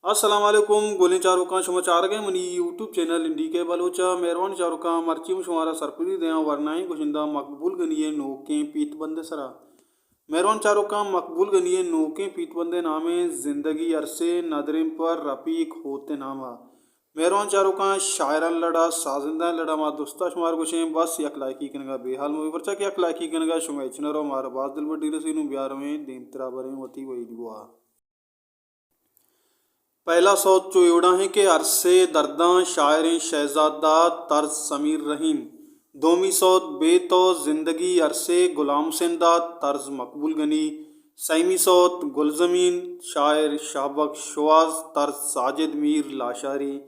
السلام علیکم، گلیں چاروکاں، شما چارگ ءَ منی یوٹیوب چینل این ڈی کے بلوچ ءَ۔ مہروان چاروکاں، مرچی من شمارا سرپدی دیاں ورنائیں گشندہ مقبول گنی ءِ نوکیں پیت بندے سرا۔ مہروان چاروکاں، مقبول گنی ءِ نوکیں پیت بندے نام ایں زندگی عرصے، ندریں پر رفیق ہوت ءِ نام ءَ۔ مہروان چاروکاں، شاعران لڑا، سازندہ لڑا ما درستا شمار گوشیں، بس یک لائکی کنگا بے حال مبی، پرچا کہ یک لائکی کنگا شما ہچ نہ رو، مارا باز دلبڈی رسی۔ نوں بیا رویں دیمترا بریں وتی ویڈیو ءَ۔ پہلا سوت چو ایوڑا ہیں کہ عرصے درداں، شاعریں شہزاد داد، طرز سمیر رحیم۔ دومی سوت بے تو زندگی عرصے، غلام حسین داد، طرز مقبول گنی۔ سیمی سوت گلزمین، شاعر شاہ بخش شواز، طرز ساجد میر لاشاری۔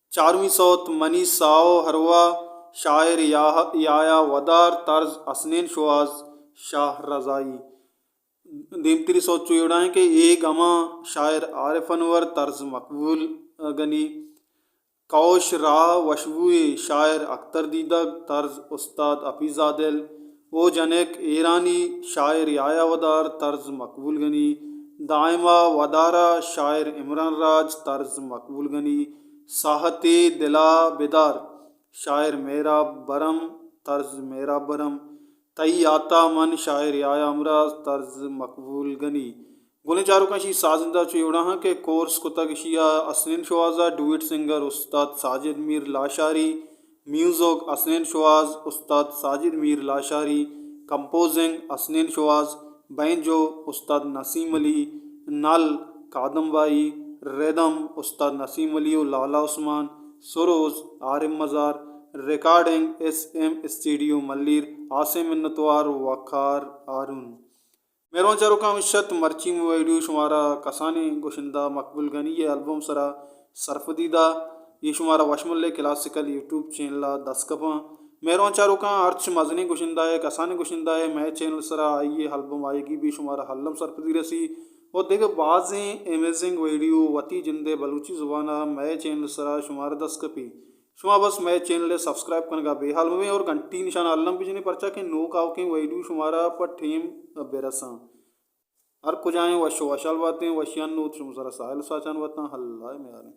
چارمی سوت منی ساہو ہروا، شاعر یاہ-، یایا ودار، طرز حسنین شواز شاہ رضائی۔ دیمتری سوت چو ایوڑا ہیں کہ اے گماں، شاعر عارف انور، طرز مقبول گنی۔ کوش راہ وشبوئے، شاعر اختر دیدگ، طرز استاد حفیظ عادل۔ او جنک ایرانی، شاعر یایا ودار، طرز مقبول گنی۔ دائما ودارا، شاعر عمران راج، طرز مقبول گنی۔ ساہتے دلا بدار، شاعر مہراب برم، طرز مہراب برم۔ تئی یاتا من، شاعر یایا ہمراز، طرز مقبول گنی۔ گلیں چاروکاں، اشی سازندہ چو ایوڑا ہاں کہ کورس کتگ اشیا حسنین شوازا، ڈوئٹ سنگر استاد ساجد میر لاشاری، میوزک حسنین شواز، استاد ساجد میر لاشاری، کمپوزنگ حسنین شواز، بینجو استاد نسیم علی، نل کادم بائی، ردم استاد نسیم علی و لالا عثمان، سروز Arif Mazar, recording S M studio Malir, آسے منتوار وقار ہارون۔ مہروان چاروکاں، ہمیش ات مرچی مئے ویڈیو شمارا کسانیں گشندہ مقبول گنی ءِ البم سرا سرپدی دا۔ اے شمارا وشمل ءِ کلاسیکل یوٹیوب چینل ءَ دست کپاں۔ مہروان چاروکاں، ہرچ مزنیں گشندہ ءِ، کسانیں گشندہ ءِ مئے چینل سرا آئی ءِ البم آیگی بی، شمارا الم سرپدی رسی و دگہ بازیں امیزنگ ویڈیو وتی جند ءِ بلوچی زبان ءَ مئے چینل سرا شمارا دست کپی۔ شما بس مئے چینل ءَ سبسکرائب کنگا بے حال مبیں اور گھنٹی نشان ءَ الم بجنیں، پرچا کہ نوک آؤکیں ویڈیو شمارا پہ ٹیم برساں۔ ہر کجائیں وش و وشحال باتیں، وشیان نوت شما سرا ساحل ساچان باتاں، اللہ میاریں۔